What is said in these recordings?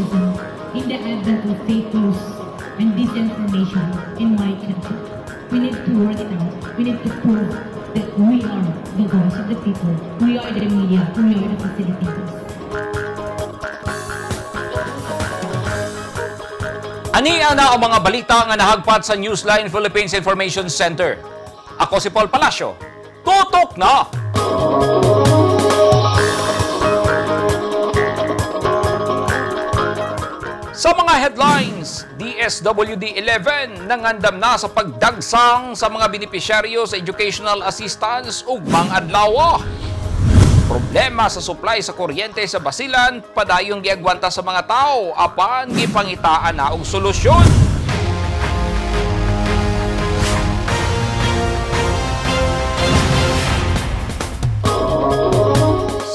journalism in the advent of fake news and disinformation in my country. We need to work it out. We need to prove that we are the voice of the people. We are the media. We are the facilitators. Ani na ang mga balita nga nahagpat sa Newsline Philippines Information Center. Ako si Paul Palacio. Tutok na! Sa mga headlines, DSWD 11 nangandam na sa pagdagsang sa mga benepisyaryo sa educational assistance ug adlaw. Problema sa supply sa kuryente sa Basilan, padayong giagwanta sa mga tao apan gipangitaan na og solusyon.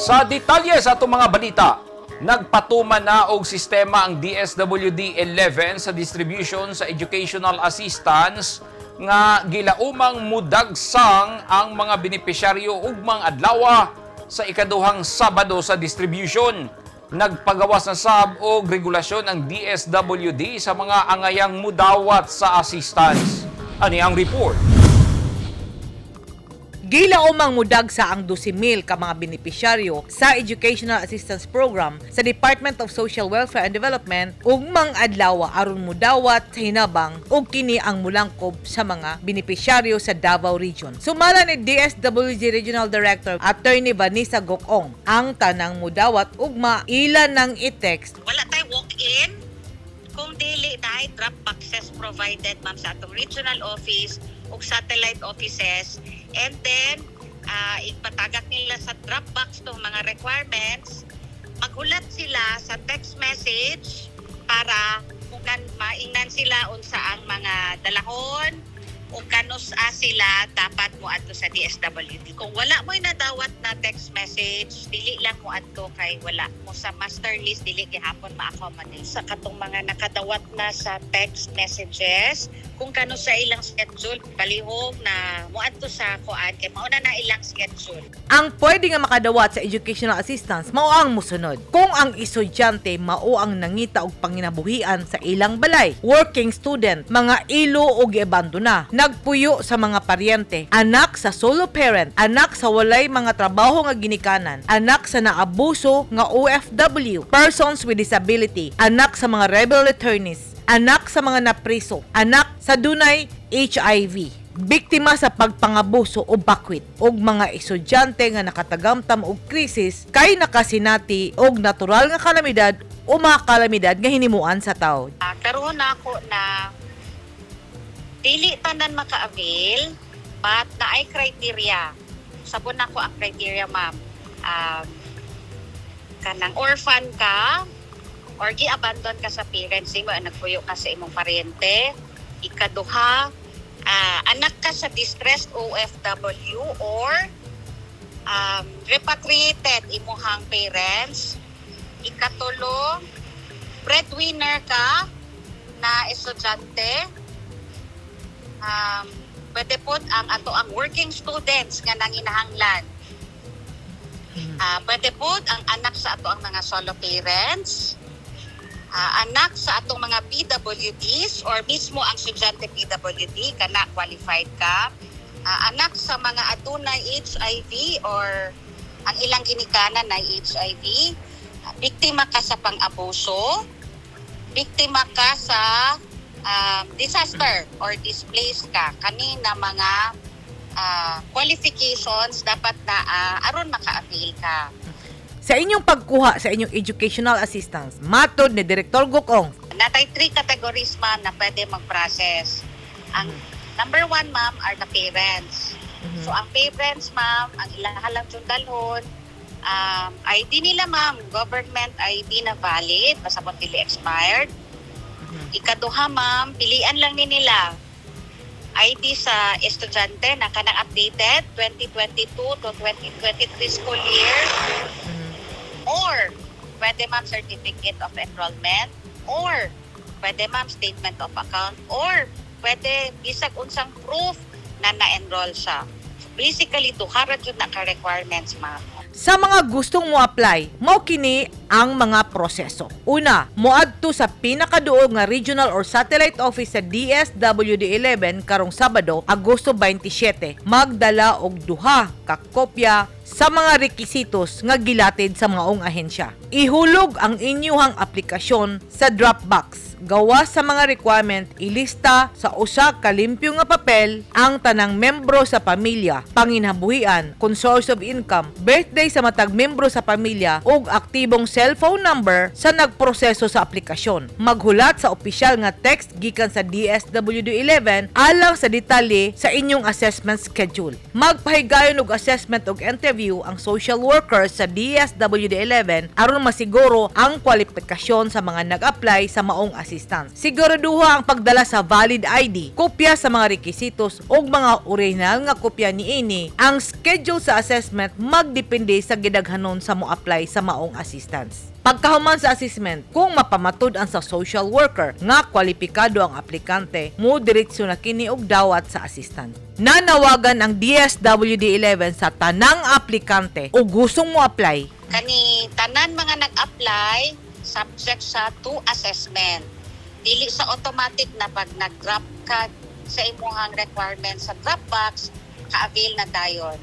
Sa detalye sa atong mga balita, nagpatuman na og sistema ang DSWD 11 sa distribution sa educational assistance nga gilaumang mudagsang ang mga benepisyaryo ugmang adlaw sa ikaduhang Sabado sa distribution. Nagpagawas na sab og regulasyon ang DSWD sa mga angayang mudawat sa assistance. Ani ang report? Gilaumang mudag sa ang 12,000 ka mga benepisyaryo sa Educational Assistance Program sa Department of Social Welfare and Development ug mang adlaw aron mudawat sa hinabang ug kini ang mulangkob sa mga benepisyaryo sa Davao Region. Sumala ni DSWG Regional Director Attorney Vanessa Gokong, ang tanang mudawat ugma ila nang i-text. Wala tay walk-in. Kung dili, naay drop boxes provided, ma'am, sa atong regional office ug satellite offices. And then ipatagak nila sa drop box tong mga requirements. Maghulat sila sa text message para kung kan maingnan sila unsa ang mga dalahon o kanus-a sila dapat mo adto sa DSWD. Kung wala mo'y nadawat na text message, dili lang mo adto kay wala mo sa master list, dili gihapon ma-accommodate. Sa katong mga nakadawat na sa text messages, kung kano sa ilang schedule, palihog na mo adto sa kuan kay mauna na ilang schedule. Ang pwede nga makadawat sa educational assistance mao ang musunod. Kung ang estudyante mao ang nangita og panginabuhian sa ilang balay, working student, mga ilo o giabandona, nagpuyo sa mga paryente, anak sa solo parent, anak sa walay mga trabaho nga ginikanan, anak sa naabuso nga OFW, persons with disability, anak sa mga rebel returnees, anak sa mga napriso, anak sa dunay HIV, biktima sa pagpangabuso o bakwit, ug mga estudyante nga nakatagamtam og krisis kay nakasinati og natural nga kalamidad o mga kalamidad nga hinimuan sa tawo. Karon na ako na dili tanan maka-avail, but naay criteria. Sabon nako ang criteria, ma'am. Kanang orphan ka or gi-abandon ka sa parents nimo, ang nagpuyo ka sa imong paryente. Ikaduha, anak ka sa distressed OFW or repatriated imuhang parents. Ikatulo, breadwinner ka na estudyante. Pwede po ang ato ang working students nga nanginahanglan. Pwede po ang anak sa ato ang mga solo parents, anak sa atong mga PWDs or mismo ang estudyante PWD kana qualified ka. Anak sa mga adunay HIV or ang ilang ginikanan na HIV, biktima ka sa pang-abuso, biktima ka sa disaster or displaced ka. Kanina mga qualifications dapat na aron maka-avail ka. Sa inyong pagkuha sa inyong educational assistance, matod ni Direktor Gokong, Natay three categories, ma'am, na pwede mag-process. Ang number one, ma'am, are the parents. So ang parents, ma'am, ang ilaha lang jud dalhon, ID nila, ma'am, government ID na valid, basta kung dili expired. Ikaduha, ma'am, pilian lang ni nila ID sa estudyante na kanang updated 2022 to 2023 school year or pwede, ma'am, certificate of enrollment or pwede, ma'am, statement of account or pwede bisag unsang proof na na-enroll siya. So basically, duha ra jud na ka requirements, ma'am. Sa mga gustong mo apply, mao kini ang mga proseso. Una, moadto sa pinakaduog nga regional or satellite office sa DSWD 11 karong Sabado, Agosto 27. Magdala og duha ka kopya sa mga rekisitos nga gilatid sa maong ahensya. Ihulog ang inyuhang aplikasyon sa Dropbox. Gawas sa mga requirement, ilista sa usa ka limpyo nga papel ang tanang membro sa pamilya, panginabuhian, kung source of income, birthday sa matag membro sa pamilya ug aktibong cellphone number sa nagproseso sa aplikasyon. Maghulat sa opisyal nga text gikan sa DSWD 11 alang sa detalye sa inyong assessment schedule. Magpahigayon og assessment og interview ang social workers sa DSWD 11 aron masiguro ang kwalifikasyon sa mga nag-apply sa maong assistance. Siguraduha ang pagdala sa valid ID, kopya sa mga rekisitos ug mga original nga kopya niini. Ang schedule sa assessment magdepende sa gidaghanon sa mo-apply sa maong assistance. Pagkahuman sa assessment, kung mapamatud-an sa social worker nga kwalipikado ang aplikante, mo diretso na kini og dawat sa assistance. Nanawagan ang DSWD 11 sa tanang aplikante o gustong mo apply Kani tanan mga nag-apply, subject sa to assessment. Dili sa automatic na pag nag-drop ka sa imuhang requirement sa Dropbox, ka-avail na dayon.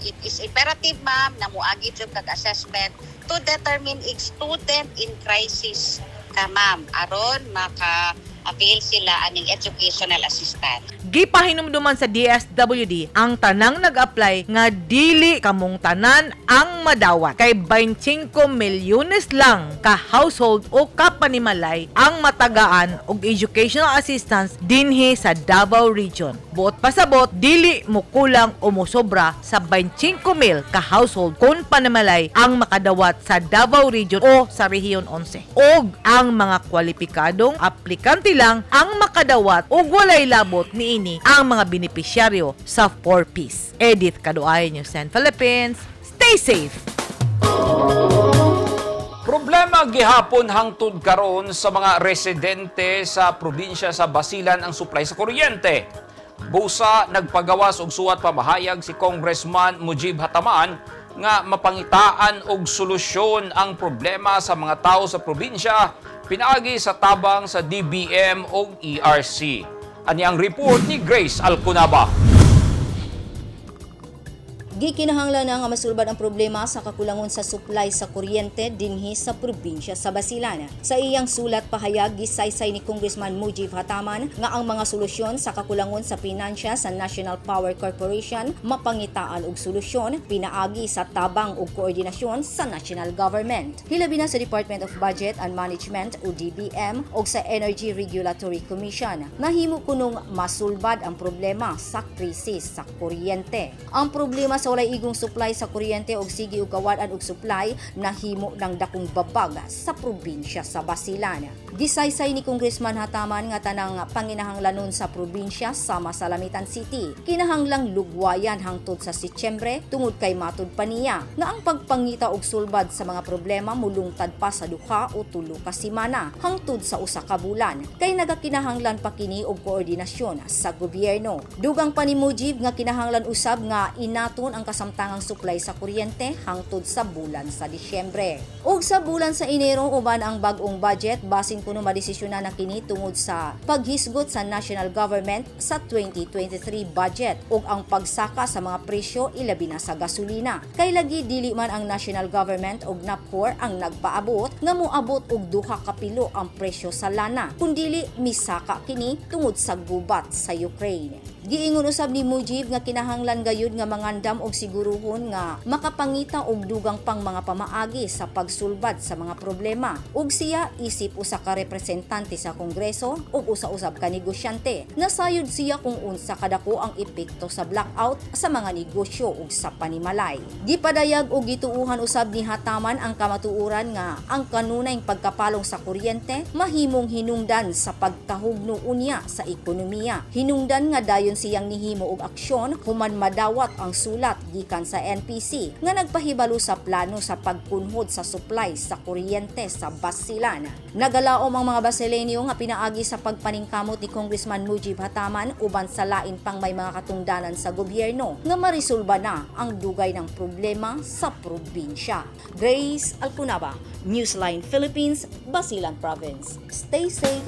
It is imperative, ma'am, na muagi jud kag assessment to determine if student in crisis ka, ma'am, aron maka-avail sila aning educational assistance. Gipahinumduman sa DSWD ang tanang nag-apply nga dili kamong tanan ang madawat kay 25 milyones lang ka household o kapanimalay ang matagaan og educational assistance dinhi sa Davao Region. Buot pasabot, dili mo kulang o mosobra sa 25 mil ka household kon panimalay ang makadawat sa Davao Region o sa Rehiyon 11. Og ang mga kwalipikadong aplikante lang ang makadawat ug walay labot niini ang mga benepisyaryo sa 4Ps. Edith Kaduay, News 10 Philippines. Stay safe! Problema gihapon hangtod karon sa mga residente sa probinsya sa Basilan ang supply sa kuryente. Busa nagpagawas og suwat pamahayag si Congressman Mujib Hataman nga mapangitaan og solusyon ang problema sa mga tao sa probinsya pinaagi sa tabang sa DBM og ERC. Ani ang report ni Grace Alcunaba. Gikinahanglan na nga masulbad ang problema sa kakulangon sa supply sa kuryente dinhi sa probinsya sa Basilan. Sa iyang sulat pahayag, gisaysay ni Congressman Mujib Hataman nga ang mga solusyon sa kakulangon sa pinansya sa National Power Corporation mapangitaan og solusyon pinaagi sa tabang ug koordinasyon sa national government. Hilabi na sa Department of Budget and Management o DBM ug sa Energy Regulatory Commission. Nahimo kunong masulbad ang problema sa krisis sa kuryente. Ang problema sa walay igong supply sa kuryente og sige og kawad-an og supply nahimo ng dakong babag sa probinsya sa Basilan. Gisaysay ni Congressman Hataman nga tanang panginahanglanon sa probinsya sama sa Lamitan City. Kinahanglang lugwayan hangtod sa Setyembre tungod kay matud pa niya nga ang pagpangita og sulbad sa mga problema mulungtad pa sa 2 o 3 ka semana hangtod sa 1 ka bulan kay nagakinahanglan pa kini og koordinasyon sa gobyerno. Dugang pa ni Mujib nga kinahanglan usab nga inaton ang kasamtangang supply sa kuryente hangtod sa bulan sa Disyembre. Ug sa bulan sa Enero, uban ang bag-ong budget, basin kuno madesisyonan na kini tungod sa paghisgot sa national government sa 2023 budget ug ang pagsaka sa mga presyo, ilabi na sa gasolina. Kay lagi dili man ang national government ug NAPCOR ang nagpaabot nga moabot og 2 ka pilo ang presyo sa lana, kundili misaka kini tungod sa gubat sa Ukraine. Giingon usab ni Mujib nga kinahanglan gayud nga mangandam og siguruhon nga makapangita og dugang pang mga pamaagi sa pagsulbad sa mga problema. Ug siya isip usa ka representante sa Kongreso ug usa usab ka negosyante. Nasayod siya kung unsa kadako ang epekto sa blackout sa mga negosyo ug sa panimalay. Gipadayag og gituuhan usab ni Hataman ang kamatuoran nga ang kanunayng pagkapalong sa kuryente mahimong hinungdan sa pagkahugno unya sa ekonomiya. Hinungdan nga dayon Dayon siyang nihimo og aksyon human madawat ang sulat gikan sa NPC nga nagpahibalo sa plano sa pagkunhod sa supply sa kuryente sa Basilan. Nagalaom ang mga Basilenyo nga pinaagi sa pagpaningkamot ni Congressman Mujiv Hataman uban sa lain pang may mga katungdanan sa gobyerno nga marisolba na ang dugay ng problema sa probinsya. Grace Alcunaba, Newsline Philippines, Basilan Province. Stay safe.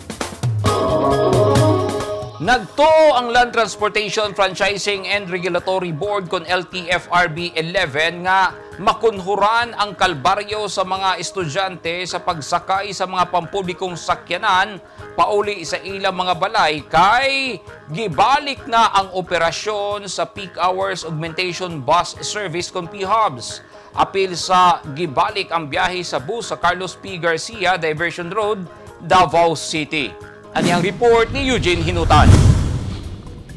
Nagtuo ang Land Transportation Franchising and Regulatory Board kon LTFRB 11 nga makunhuran ang kalbaryo sa mga estudyante sa pagsakay sa mga pampublikong sakyanan pauli sa ilang mga balay kay gibalik na ang operasyon sa peak hours augmentation bus service kon PHubs. Apil sa gibalik ang biyahe sa bus sa Carlos P. Garcia Diversion Road, Davao City. Ani ang report ni Eugene Hinutan.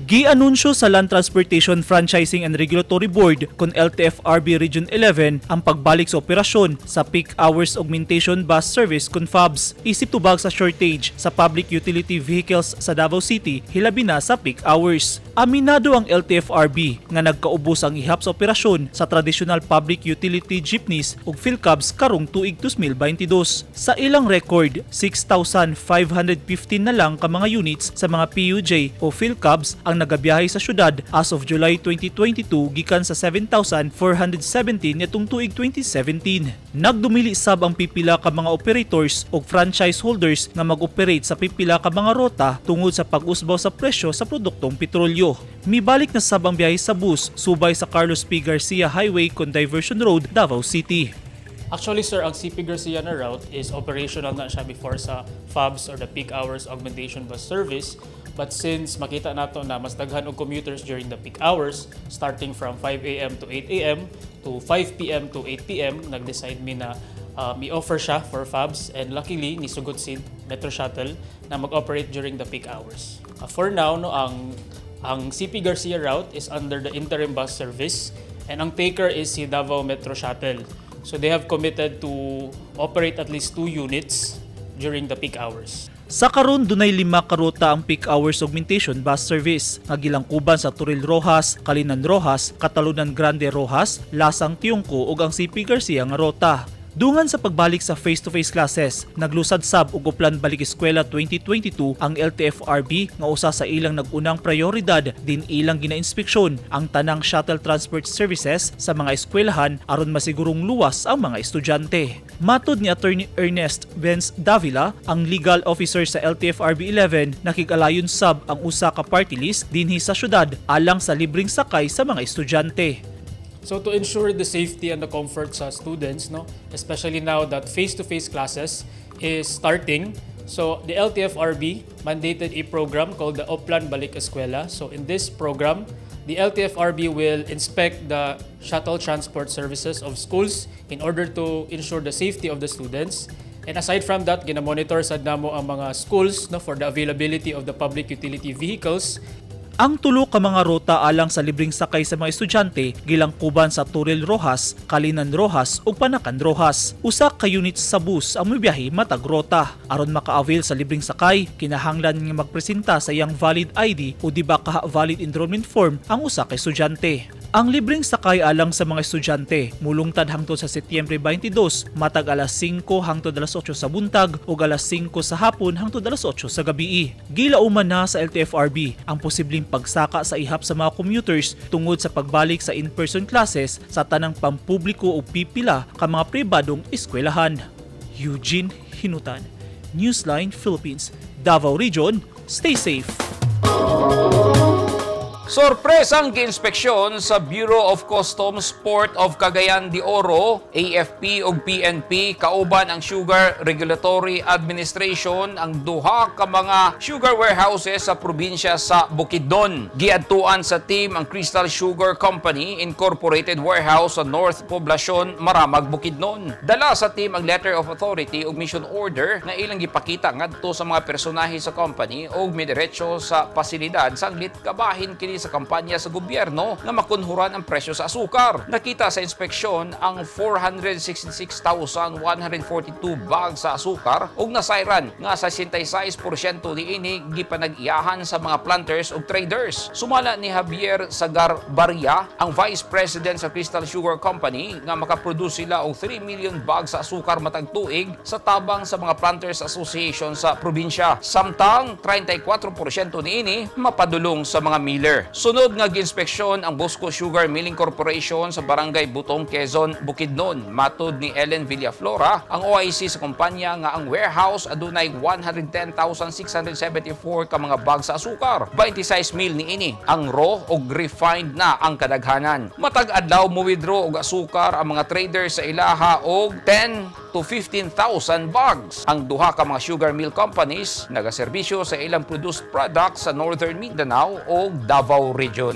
Gi-anunsyo sa Land Transportation Franchising and Regulatory Board kon LTFRB Region 11 ang pagbalik sa operasyon sa Peak Hours Augmentation Bus Service kon PHUBS, isip tubag sa shortage sa public utility vehicles sa Davao City, hilabi na sa peak hours. Aminado ang LTFRB nga nagkaubos ang ihap sa operasyon sa traditional public utility jeepneys ug philcabs karong tuig 2022. Sa ilang record, 6,515 na lang ka mga units sa mga PUJ o philcabs ang nagabiyahe sa syudad as of July 2022 gikan sa 7,417 nitong tuig 2017. Nagdumili sab ang pipila ka mga operators ug franchise holders nga mag-operate sa pipila ka mga rota tungod sa pag-usbaw sa presyo sa produktong petrolyo. Mibalik na sab ang biyahe sa bus subay sa Carlos P. Garcia Highway kon Diversion Road, Davao City. Actually, sir, ang CP Garcia na route is operational na siya before sa PHUBS or the Peak Hours Augmentation Bus Service. But since makita nato na mas daghan og commuters during the peak hours, starting from 5 a.m. to 8 a.m. to 5 p.m. to 8 p.m., nag-decide mi na i-offer siya for PHUBS, and luckily nisugot si Metro Shuttle na mag-operate during the peak hours. For now, no, ang CP Garcia route is under the interim bus service and ang taker is si Davao Metro Shuttle. So they have committed to operate at least two units during the peak hours. Sa karon, dunay lima ka ruta ang Peak Hours Augmentation Bus Service nga gilangkuban sa Toril Roxas, Calinan Roxas, Catalunan Grande Roxas, Lasang Tiongco ug ang CP Garcia nga rota. Dungan sa pagbalik sa face-to-face classes, naglusad sab og Oplan Balik Eskwela 2022 ang LTFRB nga usa sa ilang nag-unang prioridad din ilang ginainspeksyon ang tanang shuttle transport services sa mga eskwelahan aron masigurong luwas ang mga estudyante. Matod ni Attorney Ernest Benz Davila, ang legal officer sa LTFRB 11, nakig-alayon sab ang usa ka party list dinhi sa syudad alang sa libreng sakay sa mga estudyante. So to ensure the safety and the comfort sa students, no, especially now that face-to-face classes is starting, so the LTFRB mandated a program called the Oplan Balik Eskwela. So in this program, the LTFRB will inspect the shuttle transport services of schools in order to ensure the safety of the students. And aside from that, gina-monitor sad namo ang mga schools, no, for the availability of the public utility vehicles. Ang tulo ka mga ruta alang sa libreng sakay sa mga estudyante gilangkuban sa Toril Roxas, Calinan Roxas ug Panacan Roxas. Usa ka units sa bus ang mibiyahe matag rota. Aron maka-avail sa libreng sakay, kinahanglan nga magpresenta sa iyang valid ID o di ba kaha valid enrollment form ang usa ka estudyante. Ang libreng sakay alang sa mga estudyante mulungtad hangtod sa Setyembre 22 matag alas 5 hangtod alas 8 sa buntag ug alas 5 sa hapon hangtod alas 8 sa gabii. Gilauman na sa LTFRB ang posibleng pagsaka sa ihap sa mga commuters tungod sa pagbalik sa in-person classes sa tanang pampubliko o pipila ka mga pribadong eskwelahan. Eugene Hinutan, Newsline Philippines, Davao Region. Stay safe. Sorpresang giinspeksyon sa Bureau of Customs Port of Cagayan de Oro, AFP ug PNP kauban ang Sugar Regulatory Administration ang duha ka mga sugar warehouses sa probinsya sa Bukidnon. Giadtuan sa team ang Crystal Sugar Company Incorporated warehouse sa North Poblacion, Maramag, Bukidnon. Dala sa team ang letter of authority ug mission order nga ilang gipakita ngadto sa mga personahe sa company ug midiretso sa pasilidad sanglit kabahin kini. sa kampanya sa gobyerno nga makunhuran ang presyo sa asukar. Nakita sa inspeksyon ang 466,142 bags sa asukar ug nasayran nga sa 66% niini gipanag-iyahan sa mga planters ug traders. Sumala ni Javier Sagar Barria, ang Vice President sa Crystal Sugar Company, nga makaproduce sila og 3 million bags sa asukar matag tuig sa tabang sa mga Planters Association sa probinsya. Samtang 34% niini mapadulong sa mga miller. Sunod nga giinspeksyon ang Bosco Sugar Milling Corporation sa Barangay Butong, Quezon, Bukidnon. Matod ni Ellen Villaflora, ang OIC sa kumpanya nga ang warehouse adunay 110,674 ka mga bag sa asukar. 26 mil niini ang raw og refined na ang kadaghanan. Matag adlaw mo withdraw og asukar ang mga traders sa ilaha og 10 to 15,000 bags. Ang duha ka mga sugar mill companies nagaserbisyo sa ilang produced products sa Northern Mindanao o Davao Region.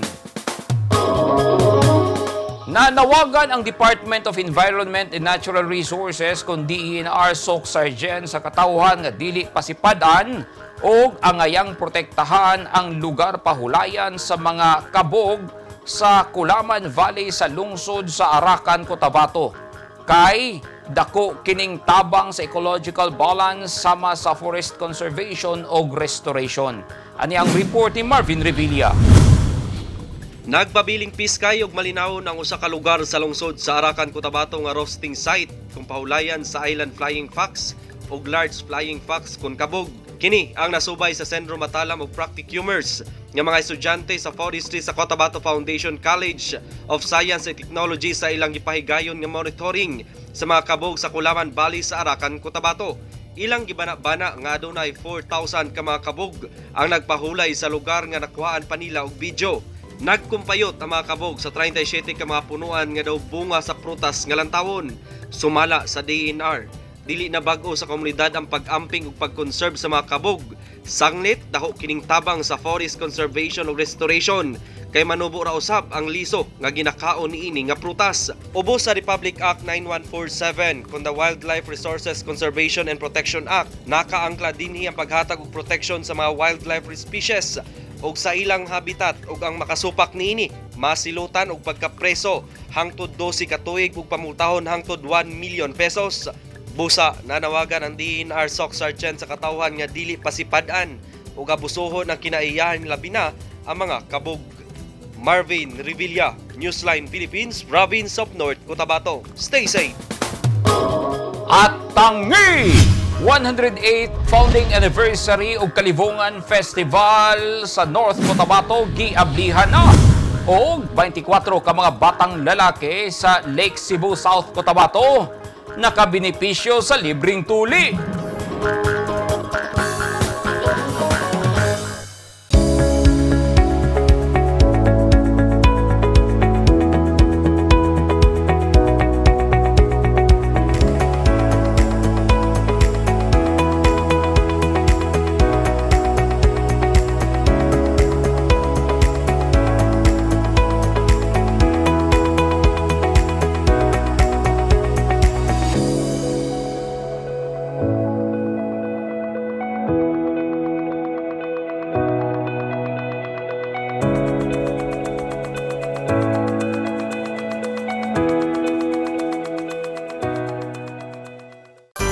Nanawagan ang Department of Environment and Natural Resources kon DENR Soccsksargen sa katawhan nga dili pasipad-an og angayang protektahan ang lugar pahulayan sa mga kabog sa Kulaman Valley sa lungsod sa Arakan, Cotabato. Kay dako kining tabang sa ecological balance sama sa forest conservation og restoration. Ani ang report ni Marvin Revilla. Nagpabiling piskay ug malinawon ang usa ka lugar sa lungsod sa Arakan, Cotabato nga roosting site kung pahulayan sa Island Flying Fox ug Large Flying Fox kun kabog. Kini ang nasubay sa Sendro Matalam ug Practicumers nga mga estudyante sa forestry sa Cotabato Foundation College of Science and Technology sa ilang gipahigayon nga monitoring sa mga kabog sa Kulaman Valley sa Arakan, Cotabato. Ilang gibana-bana nga adunay 4,000 ka mga kabog ang nagpahulay sa lugar nga nakuhaan pa nila og video. Nagkumpayot ang mga kabog sa 37 ka mga punuan nga daw bunga sa prutas nga lantawon. Sumala sa DENR, dili na bag-o sa komunidad ang pag-amping ug pag-conserve sa mga kabog. Sanglit daho kining tabang sa forest conservation ug restoration kay manubo ra usab ang liso nga ginakaon niini nga prutas. Ubos sa Republic Act 9147 kon the Wildlife Resources Conservation and Protection Act, nakaangkla dinhi ang paghatag og protection sa mga wildlife species ug sa ilang habitat ug ang makasupak niini masilutan og pagkapreso hangtod 12 ka tuig ug pamultahon hangtod 1 million pesos. Busa nanawagan ang DENR Soccsksargen sa katawhan nga dili pasipad-an ug abusuhon ang kinaiyahan, labi na ang mga kabog. Marvin Revilla, Newsline Philippines, Province of North Cotabato. Stay safe! At tangi! 108th founding anniversary og Kalibungan Festival sa North Cotabato giablihan na. Og 24 ka mga batang lalaki sa Lake Sebu, South Cotabato nakabenepisyo sa libreng tuli.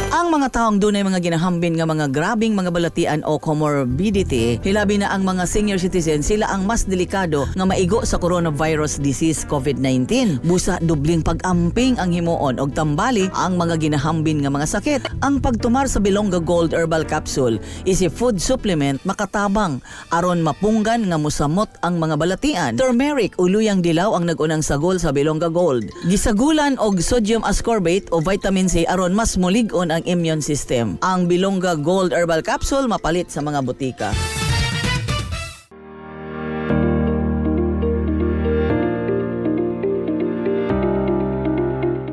Ang mga taong dunay mga ginahambin nga mga grabing mga balatian o comorbidity, hilabi na ang mga senior citizen, sila ang mas delikado nga maigo sa coronavirus disease COVID-19. Busa dubling pag-amping ang himuon og tambali ang mga ginahambin nga mga sakit. Ang pagtumar sa Bilongga Gold Herbal Capsule is a food supplement makatabang aron mapunggan nga musamot ang mga balatian. Turmeric o luyang dilaw ang nag-unang sagol sa Bilongga Gold. Gisagulan og sodium ascorbate o vitamin C aron mas mulig-on ang immune system. Ang Bilongga Gold Herbal Capsule mapalit sa mga botika.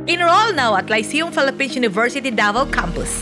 Enroll now at Lyceum Philippines University Davao Campus.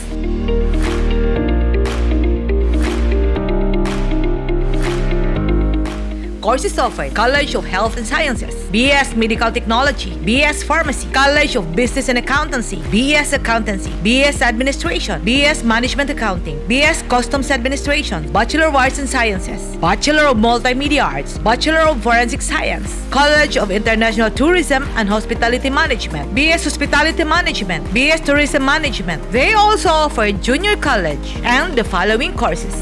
Courses offered: College of Health and Sciences, BS Medical Technology, BS Pharmacy, College of Business and Accountancy, BS Accountancy, BS Administration, BS Management Accounting, BS Customs Administration, Bachelor of Arts and Sciences, Bachelor of Multimedia Arts, Bachelor of Forensic Science, College of International Tourism and Hospitality Management, BS Hospitality Management, BS Tourism Management. They also offer junior college and the following courses.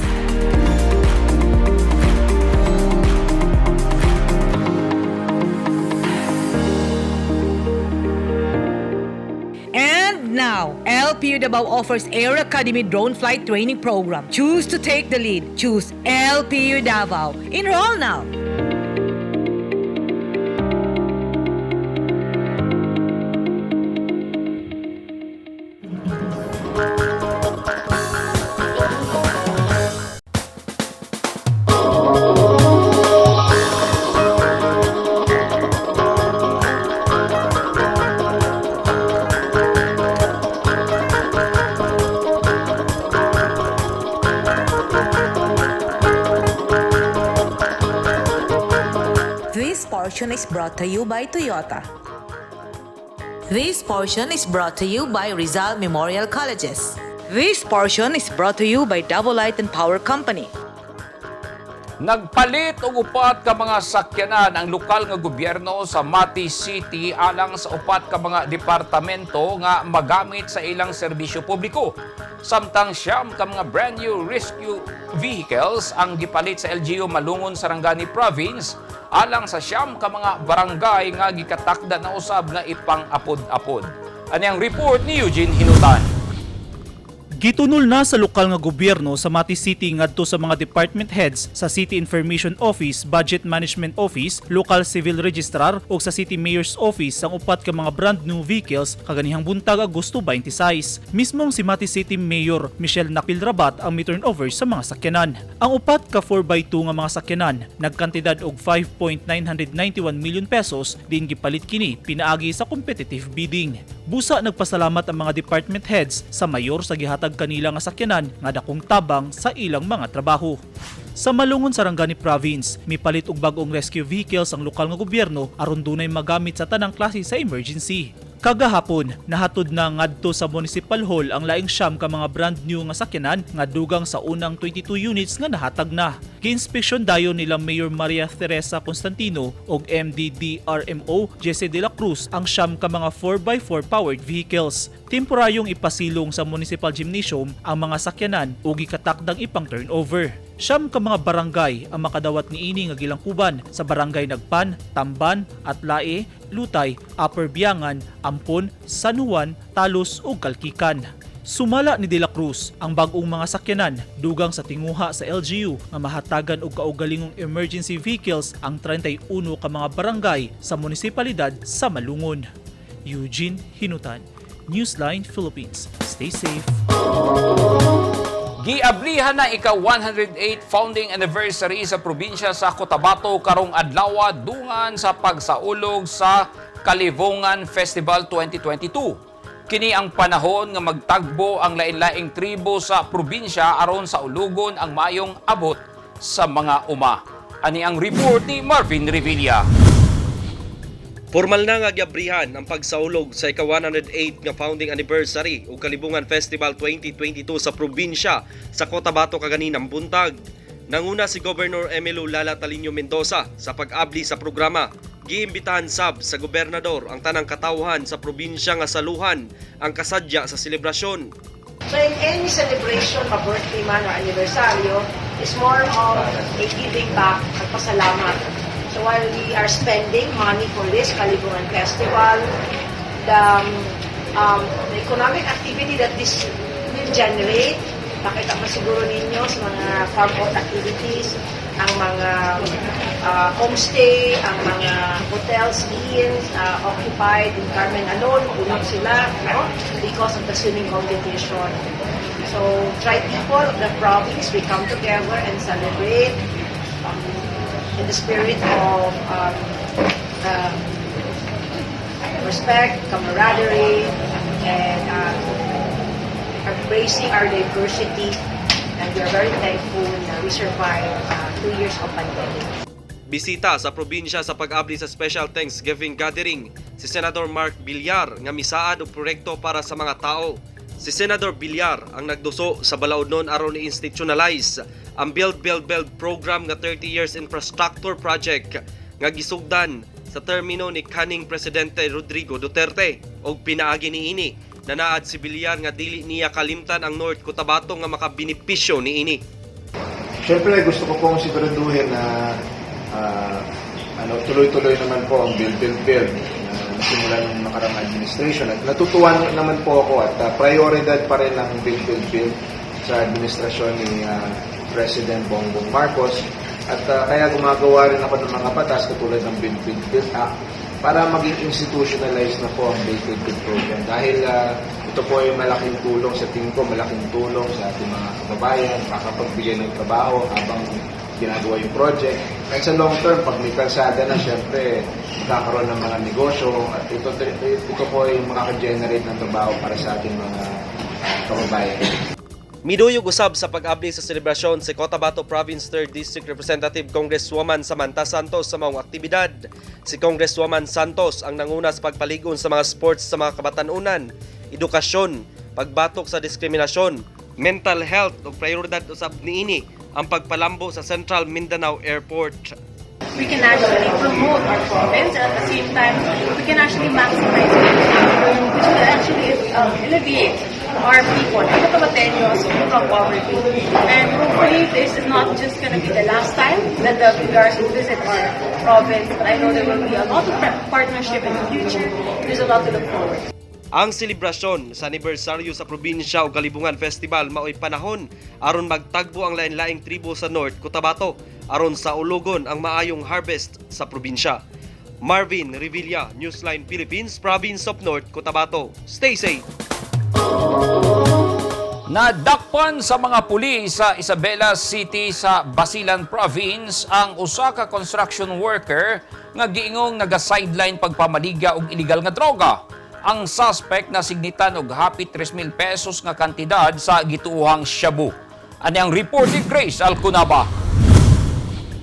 And now, LPU Davao offers Air Academy Drone Flight Training Program. Choose to take the lead. Choose LPU Davao. Enroll now. This portion is brought to you by Toyota. This portion is brought to you by Rizal Memorial Colleges. This portion is brought to you by Davao Light and Power Company. Nagpalit og upat ka mga sakyanan ang lokal nga gobyerno sa Mati City alang sa upat ka mga departamento nga magamit sa ilang serbisyo publiko. Samtang 9 ka mga brand new rescue vehicles ang gipalit sa LGU Malungon, Sarangani Province alang sa 9 ka mga barangay nga gikatakda na usab nga ipang-apod-apod. Ani ang report ni Eugene Hinutan. Gitunol na sa lokal nga gobyerno sa Mati City ngadto sa mga department heads sa City Information Office, Budget Management Office, Local Civil Registrar ug sa City Mayor's Office ang upat ka mga brand new vehicles kaganihang buntag Agosto 26. Mismong si Mati City Mayor Michelle Nakpil Rabat ang mi-turnover sa mga sakyanan. Ang upat ka 4x2 nga mga sakyanan nagkantidad og 5.991 million pesos din gipalit kini pinaagi sa competitive bidding. Busa nagpasalamat ang mga department heads sa mayor sa gihatag kanila nga sakyanan nga dakong tabang sa ilang mga trabaho. Sa Malungon, Sarangani Province, mipalit og bag-ong rescue vehicles ang lokal nga gobyerno aron dunay magamit sa tanang klase sa emergency. Kagahapon, nahatod na ngadto sa Municipal Hall ang laing 9 ka mga brand new nga sakyanan nga dugang sa unang 22 units nga nahatag na. Giinspeksyon dayon nila Mayor Maria Teresa Constantino og MDDRMO Jesse de la Cruz ang 9 ka mga 4x4 powered vehicles. Temporaryong ipasilong sa Municipal Gymnasium ang mga sakyanan ug gikatakdang ipang turnover. 9 ka mga barangay ang makadawat niini nga gilangkuban sa barangay Nagpan, Tamban, Atlae, Lutay, Upper Biangan, Ampon, San Juan, Talos ug Kalkikan. Sumala ni De La Cruz, ang bag-ong mga sakyanan dugang sa tinguha sa LGU nga mahatagan og kaugalingong emergency vehicles ang 31 ka mga barangay sa munisipalidad sa Malungon. Eugene Hinutan, Newsline Philippines. Stay safe. Giablihan na ika-108 founding anniversary sa probinsya sa Cotabato karong adlaw dungan sa pagsaulog sa Kalibongan Festival 2022. Kini ang panahon nga magtagbo ang lain-laing tribo sa probinsya aron sa ulugon ang mayong abot sa mga uma. Ani ang report ni Marvin Revilla. Formal na nga giabrihan ang pagsaulog sa ika-108 nga founding anniversary ug Kalibungan Festival 2022 sa probinsya sa Cotabato kaganinang buntag. Nanguna si Governor Emilio Lala Taliño Mendoza sa pag-abli sa programa. Giimbitahan sab sa gobernador ang tanang katawhan sa probinsya nga saluhan ang kasadya sa selebrasyon. So in any celebration, ma-birthday man or anibersaryo, is more of a giving back at pasalamat. So while we are spending money for this Kalibungan Festival, the economic activity that this will generate, makita pa siguro ninyo sa mga farm out activities, ang mga homestay, ang mga hotels, inns, occupied in Carmen alone, puno sila, no? Because of the swimming competition. So, tribe people of the province, we come together and celebrate in the spirit of respect, camaraderie, and embracing our diversity. And we are very thankful na we survived 2 years of pandemic. Bisita sa probinsya sa pag-abli sa Special Thanksgiving Gathering si Senador Mark Villar nga misaad og proyekto para sa mga tao. Si Senador Villar ang nagduso sa balaodnon aron i-institutionalize ang Build Build Build program nga 30 years infrastructure project nga gisugdan sa termino ni kaning Presidente Rodrigo Duterte. Og pinaagi niini, nanaad si Villar nga dili niya kalimtan ang North Cotabato nga makabenepisyo niini. Siyempre, gusto ko pong siguraduhin na ano, tuloy-tuloy naman po ang Build, Build, Build na nasimula ng nakaraang administration. At natutuwa naman po ako at prioridad pa rin ang Build, Build, Build sa administrasyon ni President Bongbong Marcos. At kaya gumagawa rin ako ng mga batas katulad ng Build, Build, Build Act para maging institutionalized na po ang Build, Build, Build program. Dahil ito po ay malaking tulong sa tingin ko, malaking tulong sa ating mga kababayan, makakapagbigay ng trabaho habang ginagawa yung project. And sa long term, pag may kalsada na, syempre, magkakaroon ng mga negosyo at ito po ay makaka-generate ng trabaho para sa ating mga kababayan. Miduyog usab sa pag-abli sa selebrasyon si Cotabato Province 3rd District Representative Congresswoman Samantha Santos sa maong aktibidad. Si Congresswoman Santos ang nanguna sa pagpaligon sa mga sports sa mga kabatanunan, edukasyon, pagbatok sa diskriminasyon, mental health ug prioridad usab niini ang pagpalambo sa Central Mindanao Airport. We can actually promote our province, and at the same time, we can actually maximize it, which will actually alleviate our people, the Cotabateños, from poverty. And hopefully, this is not just going to be the last time that the Villars will visit our province, but I know there will be a lot of partnership in the future. There's a lot to look forward to. Ang selebrasyon sa anibersaryo sa probinsya ug Kalibungan Festival mao'y panahon aron magtagbo ang lain-laing tribo sa North Cotabato aron saulugon ang maayong harvest sa probinsya. Marvin Revilla, Newsline Philippines, Province of North Cotabato. Stay safe. Nadakpan sa mga pulis sa Isabela City sa Basilan Province ang usa ka construction worker nga giingong naga-sideline pagpamaligya og illegal nga droga. Ang suspect nasignitan og hapit 3,000 pesos nga kantidad sa gituohang shabu. Ani ang report ni Grace Alcunaba.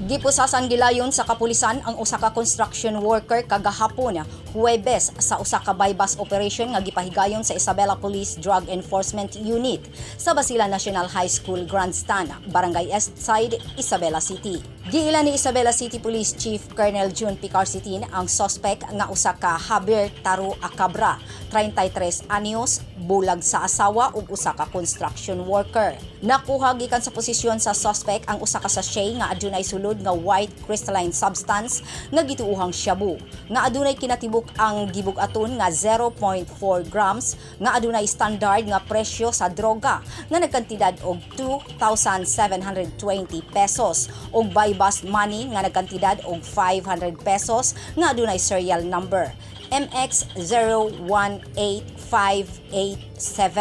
Gipusasan gilayon sa kapulisan ang usa ka construction worker kagahapon, Huwebes, sa usa ka buy-bust operation nga gipahigayon sa Isabela Police Drug Enforcement Unit sa Basilan National High School Grandstand, Barangay Eastside, Isabela City. Giila ni Isabela City Police Chief Colonel June Picarcitin ang suspect nga usa ka Javier Taro Acabra, 33 anyos, bulag sa asawa ug usa ka construction worker. Nakuha gikan sa posisyon sa suspect ang usa ka sachet nga adunay sulod nga white crystalline substance nga gituohang shabu, nga adunay kinatibuk ang gibug-aton nga 0.4 grams nga adunay standard nga presyo sa droga nga nagkantidad og 2,720 pesos ug buy bust money nga nagkantidad og 500 pesos nga adunay serial number MX018587.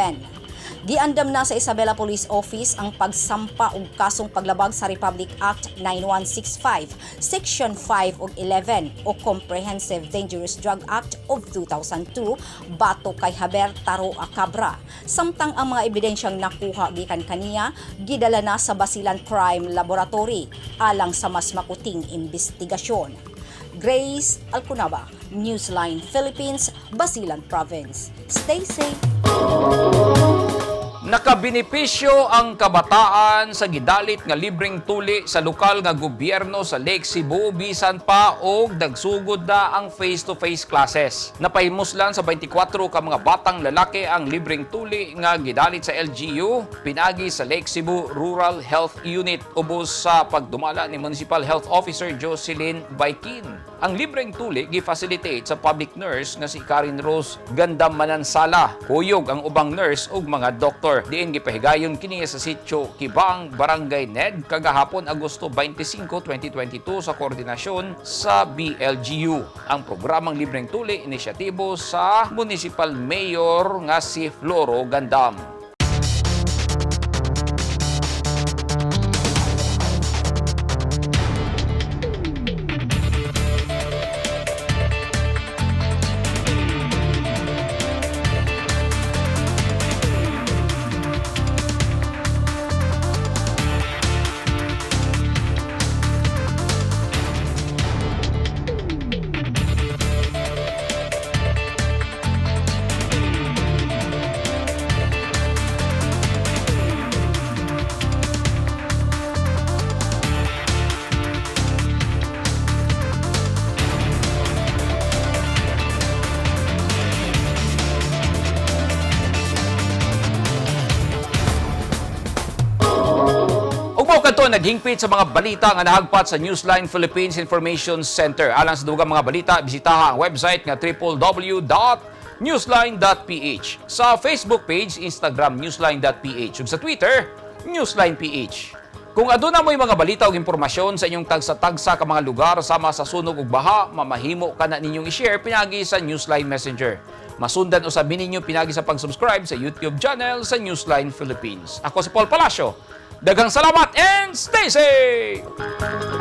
Giandam na sa Isabela Police Office ang pagsampa og kasong paglabag sa Republic Act 9165, Section 5 ug 11 o Comprehensive Dangerous Drug Act of 2002 batok kay Haber Taro Acabra. Samtang ang mga ebidensyang nakuha gikan kaniya gidala na sa Basilan Crime Laboratory alang sa mas makuting investigasyon. Grace Alcunaba, Newsline Philippines, Basilan Province. Stay safe. Nakabenepisyo ang kabataan sa gidalit nga libreng tuli sa lokal nga gobyerno sa Lake Cebu bisan pa og nagsugod na ang face-to-face classes. Napahimuslan sa 24 ka mga batang lalaki ang libreng tuli nga gidalit sa LGU pinagi sa Lake Cebu Rural Health Unit ubos sa pagdumala ni Municipal Health Officer Jocelyn Baikin. Ang libreng tuli gi-facilitate sa public nurse nga si Karen Rose Gandam Manansala. Kuyog ang ubang nurse ug mga doktor. Diin gipahigayon kini sa sitio Kibang, Barangay Ned kagahapon, Agosto 25, 2022 sa koordinasyon sa BLGU. Ang programang libreng tuli, inisyatibo sa Municipal Mayor nga si Floro Gandam. kadto naghingpit sa mga balita nga nahagpat sa Newsline Philippines Information Center. Alang sa dugang mga balita, bisitaha ang website nga www.newsline.ph. Sa Facebook page, Instagram, newsline.ph, ug sa Twitter, newsline.ph. Kung aduna mo'y mga balita o impormasyon sa inyong tagsa-tagsa ka mga lugar sama sa sunog ug baha, mamahimo ka na ninyong i-share pinagi sa Newsline Messenger. Masundan usab ninyo pinagi sa pag-subscribe sa YouTube channel sa Newsline Philippines. Ako si Paul Palacio. Daghang salamat and stay safe!